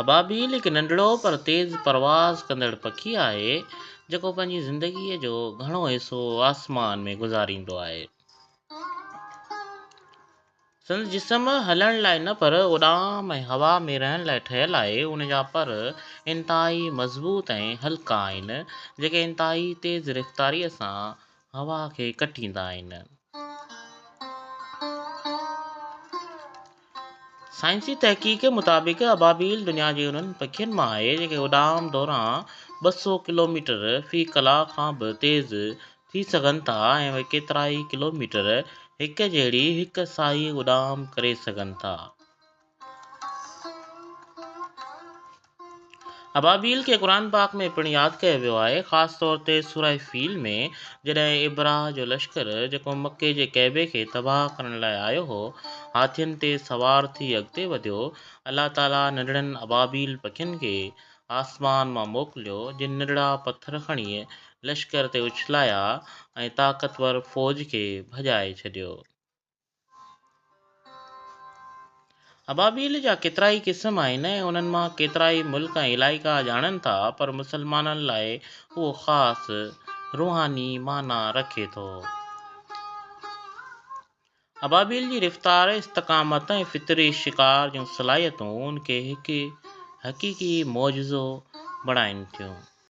ابابيل هڪ ننڍڙو پر تيز پرواز ڪندڙ پکي آهي، جيڪو پنهنجي زندگيء جو گهڻو حصو آسمان ۾ گذاريندو آهي. سندس جسم هلڻ لاء نه پر اڏام ۽ هوا ۾ رهڻ لاء ٺهيل آهي. ان جا پر انتهائي مضبوط ۽ هلڪا آهن، جيڪي انتهائي تيز رفتاريء سان هوا کي ڪٽيندا آهن. سائنسي تحقيق مطابق ابابيل دنيا جي انهن پکين مان آهي جيڪي اڏام دوران 200 ڪلوميٽر في ڪلاڪ کان به تيز ٿي سگهن ٿا ۽ اهي ڪيترائي ڪلوميٽر هڪ جهڙي هڪ ساهي اڏام ڪري سگهن ٿا. ابابيل کي قرآن پاڪ ۾ پڻ ياد ڪيو ويو آهي، خاص طور تي سوره فيل ۾، جڏهن ابرهه جو لشڪر، جيڪو مڪي جي ڪعبي کي تباهه ڪرڻ لاء آيو هو، هاٿين تي سوار ٿي اڳتي وڌيو، الله تعاليٰ ننڍڙن ابابيل پکين کي آسمان مان موڪليو، جن ننڍڙا پٿر کڻي لشڪر تي اڇلايا ۽ طاقتور فوج کي ڀڄائي ڇڏيو. ابابيل جا ڪيترائي قسم آهن ۽ انهن مان ڪيترائي ملڪ ۽ علائقا ڄاڻن ٿا، پر مسلمانن لاء اهو خاص روحاني معنيٰ رکي ٿو. ابابيل جي رفتار، استقامت ۽ فطري شڪار جون صلاحيتون ان کي هڪ حقيقي معجزو بڻائين ٿيون.